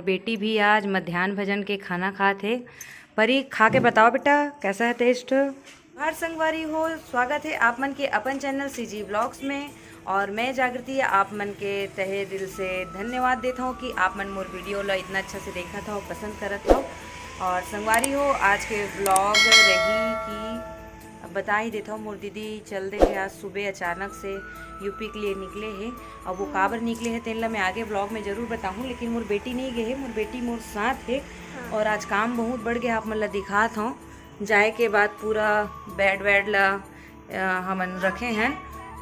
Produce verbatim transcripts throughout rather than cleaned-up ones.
बेटी भी आज मध्यान्ह भोजन के खाना खात हे। परी, खा के बताओ बेटा, कैसा है टेस्ट? हर संगवारी हो, स्वागत है आप मन के अपन चैनल सीजी व्लॉग्स में। और मैं जागृति आप मन के तहे दिल से धन्यवाद देत हूँ कि आप मन मोर वीडियो ला इतना अच्छा से देखत हो, पसंद करत हो। और संगवारी हो, आज के व्लॉग रही कि अब बता ही देत हूँ, मोर दीदी चल दे हे आज सुबह अचानक से यूपी के लिए निकले हे। अब वो काबर निकले हे तेन ला मैं आगे व्लॉग में जरूर बताहूँ, लेकिन मोर बेटी नहीं गए हे, मोर बेटी मोर साथ हे। हाँ। और आज काम बहुत बढ़ गया, आप मन ला दिखात हूँ। जाए के बाद पूरा बेड वेड ला अ, हमन रखे हैं।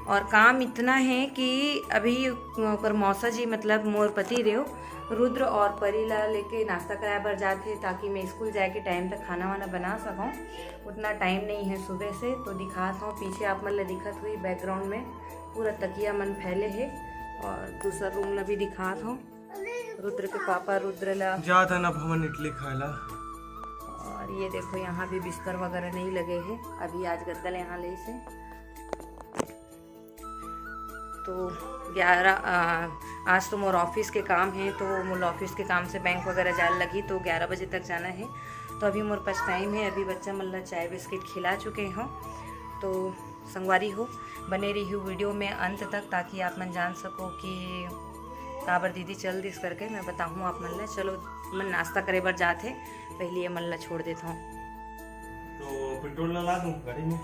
और काम इतना है कि अभी ओकर मौसा जी, मतलब मोर पति देव, रुद्र और परी ला लेके नाश्ता कराए बर जात हे, ताकि मैं स्कूल जाए के टाइम तक खाना वाना बना सकूँ। उतना टाइम नहीं है सुबह से। तो दिखात हूँ, पीछे आप मन ला दिखत हुई बैकग्राउंड में पूरा तकिया मन फैले हे। और दूसरा रूम ला भी दिखात हूँ। रुद्र के पापा रुद्र ला जात हन अब हमन इडली खाए ला। और ये देखो, यहाँ भी बिस्तर वगैरह नहीं लगे हे, अभी आज गद्दा ले यहाँ ले से। तो ग्यारह, आ, आज तो मोर ऑफिस के काम है, तो मोर ऑफिस के काम से बैंक वगैरह जाए लगी, तो ग्यारह बजे तक जाना है। तो अभी मोर पास टाइम है, अभी बच्चा मन ला चाय बिस्किट खिला चुके हों। तो संगवारी हो, बने रही वीडियो में अंत तक, ताकि आप मन जान सको कि काबर दीदी चल दिस करके। मैं बताहूँ आप मन ला। चलो, मन नाश्ता करे बर जात हे, पहले ये मन ला छोड़ देता हूँ। तो पेट्रोल डला दूँ गाड़ी में?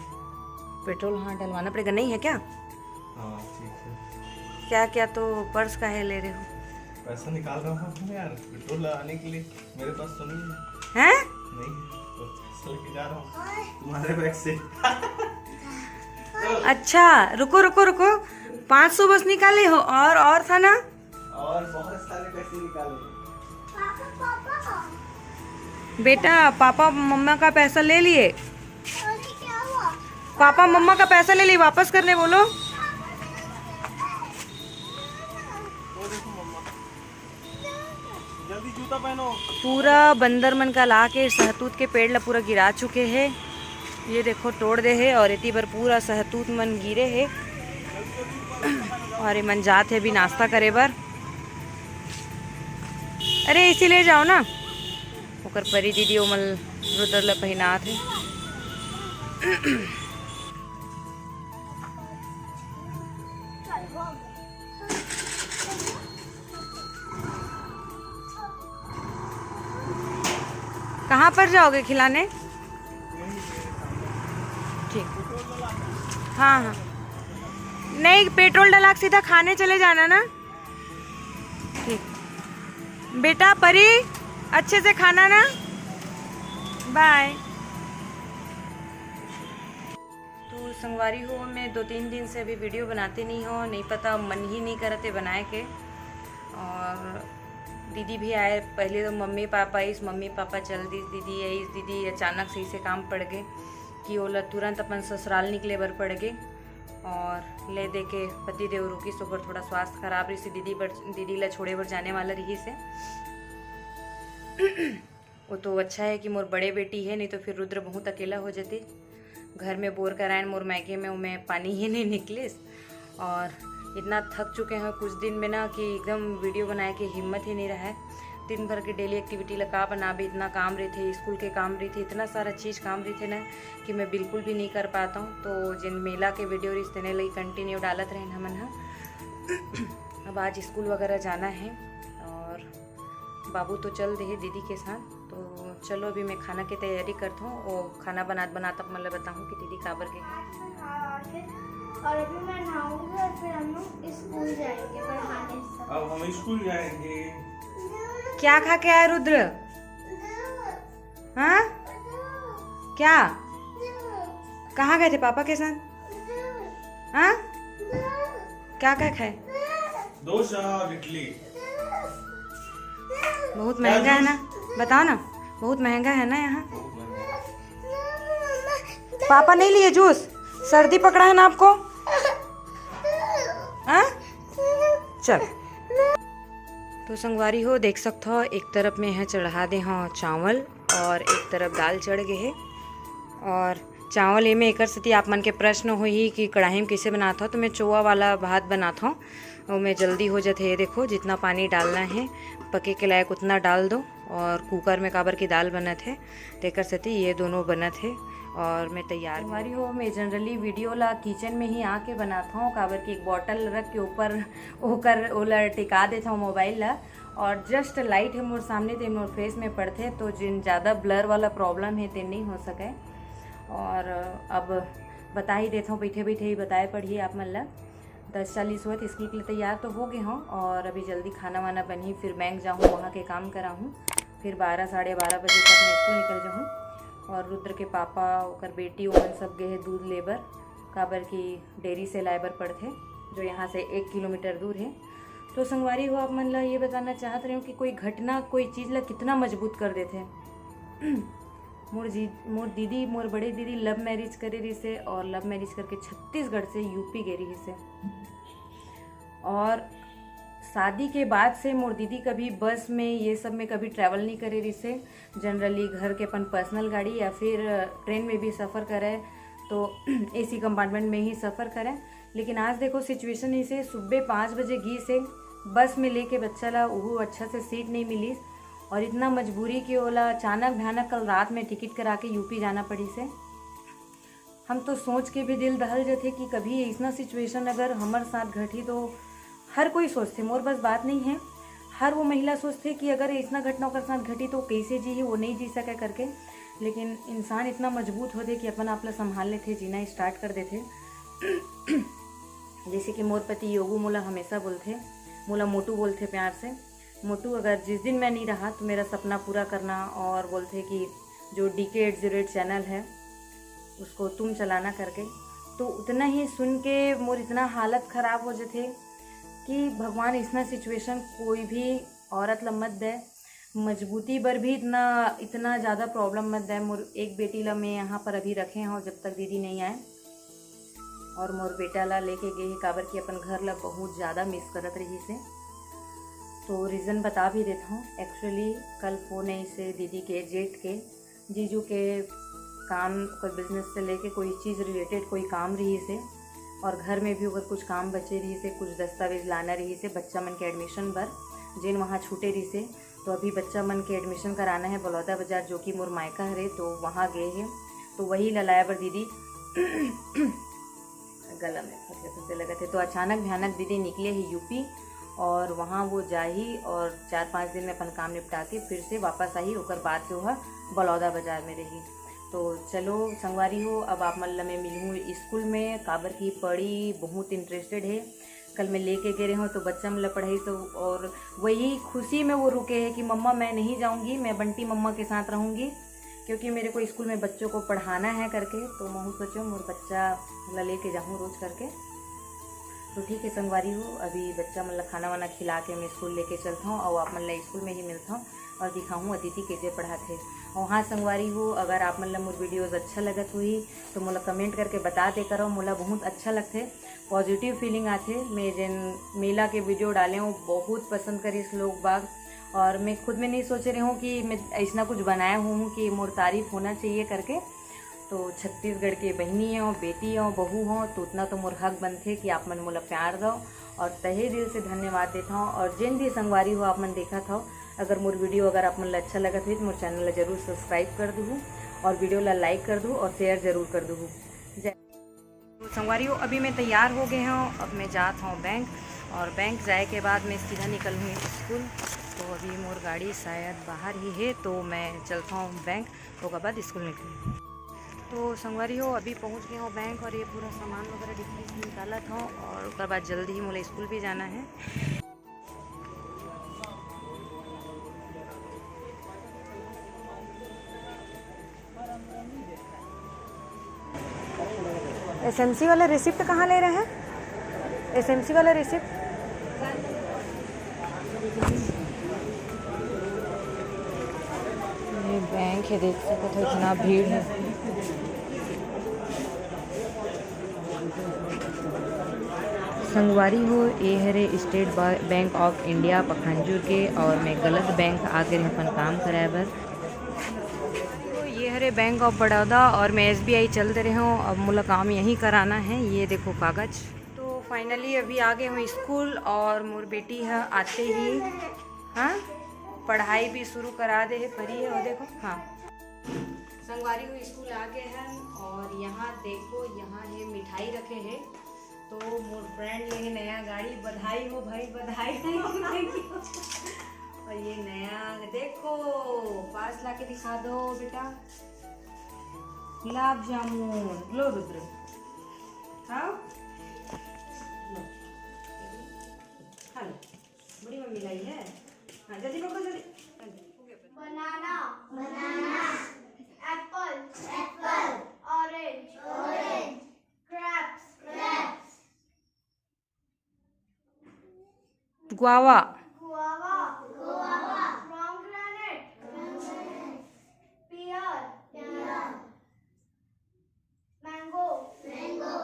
पेट्रोल, हाँ, डलवाना पड़ेगा। नहीं है क्या? हाँ, ठीक है। क्या क्या तो पर्स का है ले रहे हो? पैसा निकाल रहा हूँ यार, पेट्रोल लगाने के लिए। मेरे पास तो नहीं है। हैं? नहीं, तो पैसा लेके जा रहा हूँ तुम्हारे बैग से। अच्छा, रुको रुको रुको, पाँच सौ बस निकाले हो और और था ना? और बहुत सारे पैसे निकाले। बेटा, पापा मम्मा का पैसा ले लिए। पापा मम्मा का पैसा ले लिए, वापस करने बोलो। जल्दी जूता पहनो। पूरा बंदर मन का ला के सहतूत के पेड़ ला पूरा गिरा चुके हे। ये देखो, तोड़ दे हे और एती बर पूरा सहतूत मन गिरे हे। और ये मन जात हे अभी नाश्ता करे बर। अरे, इसी ले जाओ ना। ओकर परी दीदी ओमन रुद्र ला पहिनात हे। कहाँ पर जाओगे खिलाने? ठीक। हाँ, हाँ। नहीं, पेट्रोल डला के सीधा खाने चले जाना ना। ठीक। बेटा परी, अच्छे से खाना ना। बाय। तो संगवारी हो, मैं दो तीन दिन से अभी वीडियो बनाते नहीं हो, नहीं पता, मन ही नहीं करते बनाए के। और दीदी भी आए, पहले तो मम्मी पापा आइस, मम्मी पापा चल दिस, दीदी आइस, दीदी अचानक से इसे काम पड़ गए कि ओला तुरंत अपन ससुराल निकले बर पड़ गए। और ले दे के पति देव रुकिस, ओकर थोड़ा स्वास्थ्य खराब रहिस, दीदी बर, दीदी ला छोड़े बर जाने वाला रहिस हे। वो तो अच्छा है कि मोर बड़े बेटी है, नहीं तो फिर रुद्र बहुत अकेला हो जाते। घर में बोर करायन मोर मैके में, ओमे पानी ही नहीं निकलिस। और इतना थक चुके हैं कुछ दिन में ना कि एकदम वीडियो बनाए के हिम्मत ही नहीं रहा है। दिन भर के डेली एक्टिविटी ला का बनाबे, इतना काम रहिथे, स्कूल के काम रहिथे, इतना सारा चीज़ काम रहिथे ना कि मैं बिल्कुल भी नहीं कर पाता हूँ। तो जिन मेला के वीडियो रहिस तेने ला ही कंटिन्यू डालत रहेन हमन ह। अब आज स्कूल वगैरह जाना है और बाबू तो चल दे हे दीदी के साथ। तो चलो, अभी मैं खाना के तैयारी करत हूँ और खाना बनात बनात आप मन ला बताहूँ कि दीदी काबर गए। और अभी मैं नहाऊंगी और फिर हम लोग स्कूल जाएंगे पढ़ाने सब। अब हम स्कूल जाएंगे। क्या खा के आए रुद्र? हाँ, क्या, कहाँ गए थे पापा के साथ? हाँ, क्या क्या खाए? डोसा और इडली। बहुत महंगा है ना, बताओ ना, बहुत महंगा है ना यहाँ। पापा नहीं लिए जूस, सर्दी पकड़ा है ना आपको? हाँ, चल। तो संगवारी हो, देख सकत हो, एक तरफ में यहाँ चढ़ा दे हाँ चावल और एक तरफ दाल चढ़ गए है। और चावल एमे एकर सेती आप मन के प्रश्न होही कि कढ़ाई में कैसे बनात हो, तो मैं चोवा वाला भात बनात हूँ, ओमे जल्दी हो जाथे। ये देखो, जितना पानी डालना है, पके के लायक उतना डाल दो। और कुकर में काबर की दाल बनत हे, तेकर सेती ये दोनों बनत हे। और मैं तैयार भी संगवारी हो, मैं generally video ला kitchen में ही आके बनात हूँ, काबर कि एक bottle रख के ऊपर ओकर ओला टिका देत हूँ mobile ला। और just light हे मोर सामने, ते मोर face में पड़थे, तो जिन ज़्यादा blur वाला problem हे, ते नहीं हो सके। और अब बता ही देत हूँ, बैठे बैठे ही बताए पड़ही आप मन ला। दस चालीस होत, इसकी के लिए तैयार तो हो गए हूँ और अभी जल्दी खाना वाना बनही, फिर बैंक जाहूँ, वहाँ के काम कराहूँ। फिर बारह, साढ़े बारह बजे तक मैं स्कूल निकल जाहूँ। और रुद्र के पापा, ओकर बेटी, ओमन सब गए हैं दूध ले बर, काबर की डेयरी से लाए बर पड़थे, जो यहाँ से एक किलोमीटर दूर है। तो संगवारी हो, आप मन ला ये बताना चाहत रहे हूँ कि कोई घटना, कोई चीज़ ला कितना मजबूत कर देथे। मोर जी, मोर दीदी, मोर बड़े दीदी love marriage करे रिहिसे और love marriage करके छत्तीसगढ़ से यूपी गे रिहिसे। और शादी के बाद से मोर दीदी कभी बस में, ये सब में कभी travel नहीं करे रिहिसे। Generally घर के अपन personal गाड़ी या फिर ट्रेन में भी सफ़र करे, तो एसी कंपार्टमेंट में ही सफ़र करे। लेकिन आज देखो, situation इसे सुबह पाँच बजे गिस हे, बस में लेके बच्चा ला, वो अच्छा से सीट नहीं मिलिस। और इतना मजबूरी कि ओला अचानक भयानक कल रात में टिकट करा के यूपी जाना पड़िस हे। हम तो सोच के भी दिल दहल जथे कि कभी ऐसना situation अगर हमर साथ घटही तो हर कोई सोचथे, मोर बस बात नहीं है, हर वो महिला सोचथे कि अगर ऐसना घटना ओकर साथ घटी तो कैसे जीही, वो नहीं जी सके करके। लेकिन इंसान इतना मजबूत होथे कि अपन आप ला संभाल लेथे, जीना start कर देथे। जैसे कि मोर पति योगू मोला हमेशा बोलथे, मोला मोटू बोलथे प्यार से, "मोटू, अगर जिस दिन मैं नहीं रहा तो मेरा सपना पूरा करना।" और बोलथे कि जो D K eight zero eight channel है, उसको तुम चलाना करके। तो उतना ही सुन के मोर इतना हालत ख़राब हो जथे कि भगवान, ऐसना situation कोई भी औरत ला मत दे, मजबूती बर भी इतना, इतना ज़्यादा problem मत दे। मोर एक बेटी ला मैं यहाँ पर अभी रखे हूँ जब तक दीदी नहीं आए, और मोर बेटा ला लेके गे हे, काबर कि अपन घर ला बहुत ज़्यादा miss करत रहिसे। तो reason बता भी देत हूँ। Actually कल फ़ोन आइसे दीदी के जेठ के, जीजू के काम, कोई business से लेके कोई चीज़ related कोई काम रहिसे, और घर में भी ओकर कुछ काम बचे रहिसे, कुछ दस्तावेज लाना रहिसे बच्चा मन के admission बर, जेन वहाँ छूटे रहिसे। तो अभी बच्चा मन के admission कराना है बलौदा बाजार, जो कि मोर मायका हरे, तो वहाँ गए हैं। तो वही ला लाए बर दीदी गला में फंसे फंसे लगत है। तो अचानक भयानक दीदी निकले ही यूपी, और वहाँ वो जाही और चार पाँच दिन में अपन काम निपटा के फिर से वापस आही। ओकर बाद से वह बलौदा बाजार में रही। तो चलो संगवारी हो, अब आप मन ला मैं मिलहूँ स्कूल में, काबर की पढ़ी बहुत interested है। कल मैं लेके गे रहे हूँ तो बच्चा मन ला पढ़ाई, तो और वही खुशी में वो रुके हैं कि मम्मा मैं नहीं जाऊँगी, मैं बंटी मम्मा के साथ रहूँगी, क्योंकि मेरे को स्कूल में बच्चों को पढ़ाना है करके। तो महू सोचो मोर बच्चा ला लेके जाऊँ रोज करके। तो ठीक है संगवारी हो, अभी बच्चा मन ला खाना वाना खिला के मैं स्कूल लेके चलता हूँ और आप मन ला स्कूल में ही मिलता हूँ और दिखाहूँ अदिति के जे पढ़ाथे। और हाँ संगवारी हो, अगर आप मन ला मोर videos अच्छा लगत होही तो मोला comment करके बता दे करो, मोला बहुत अच्छा लगथे, positive feeling आथे। मैं जेन मेला के video डाले हूँ बहुत पसंद करिस लोग बाग, और मैं खुद में नहीं सोचे रहे हूँ कि मैं ऐसना कुछ बनाए हूँ कि मोर तारीफ होना चाहिए करके। तो छत्तीसगढ़ के बहिनी हो, बेटी हो, बहू हो, तो उतना तो मोर हक बनथे कि आप मन मोला प्यार दो, और तहे दिल से धन्यवाद देता हूँ। और जेन भी संगवारी हो आप मन देखत हो, अगर मोर video अगर आप मन ला अच्छा लगत होही तो मोर channel ला जरूर subscribe कर दूहू और video ला like कर दूहू और share जरूर कर दूहू। जय। तो संगवारी हो, अभी मैं तैयार हो गए हूँ, अब मैं जात हूँ बैंक, और बैंक जाए के बाद मैं सीधा निकल हूँ स्कूल। तो अभी मोर गाड़ी शायद बाहर ही है, तो मैं चलता हूँ बैंक, ओकर बाद स्कूल निकलूँ। तो संगवारी हो, अभी पहुँच गए हूँ बैंक और ये पूरा सामान वगैरह डिक्की से निकालत हूँ और ओकर बाद जल्दी ही मोला स्कूल भी जाना है। एसएमसी वाला रिसिप्ट कहाँ ले रहे हैं? एसएमसी वाला रिसिप्ट। ये बैंक है, देख सकते हो इतना भीड़ है। संगवारी हो, ये हरे स्टेट बा-, बैंक ऑफ इंडिया पखांजूर के, और मैं गलत बैंक आ गए अपन काम कराए बर। तो ये हरे बैंक ऑफ बड़ौदा और मैं एसबीआई चल दे रहे हूँ। अब मोला काम यहीं कराना है। ये देखो कागज। तो फाइनली अभी आ गए हूँ स्कूल और मोर बेटी है आते ही, हाँ, पढ़ाई भी शुरू करा दे हे, परी है, वो देखो। हाँ, संगवारी हो, स्कूल आ गए हैं और यहाँ देखो, यहाँ ये मिठाई रखे हैं। तो मोर फ्रेंड ले नया गाड़ी, बधाई हो भाई, बधाई हो। Thank you। और ये नया देखो, पास लाके दिखा दो बेटा, गुलाब जामुन। लो रुद्र, खाओ। लो, खा लो। बड़ी मम्मी लाई है। हाँ, जल्दी पकड़ो, जल्दी। Banana, banana. Apple, apple. Orange, orange. Grapes, grapes. Guava. Guava, guava. Pomegranate, pomegranate. Pear, pear. Mango, mango.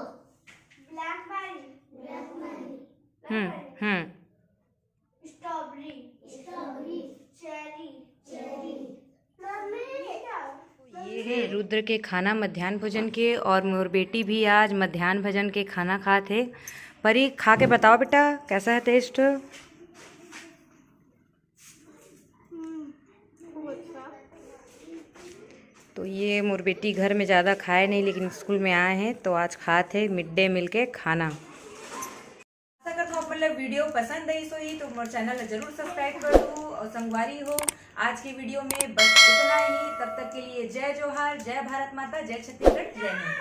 Blackberry, blackberry. हम्म, हम्म। Strawberry, strawberry. Cherry, cherry. ये है रुद्र के खाना मध्यान्ह भोजन के, और मोर बेटी भी आज मध्यान्ह भोजन के खाना खात हे। परी, खा के बताओ बेटा, कैसा है टेस्ट? तो ये मोर बेटी घर में ज़्यादा खाए नहीं, लेकिन स्कूल में आए हैं तो आज खात हे मिड डे मील के खाना। आशा करत हूँ आप मन ला वीडियो पसंद आइस होही, तो मोर चैनल ला जरूर सब्सक्राइब कर दू। और संगवारी हो, आज की वीडियो में बस इतना ही। तब तक के लिए जय जोहार, जय भारत माता, जय छत्तीसगढ़, जय हिंद।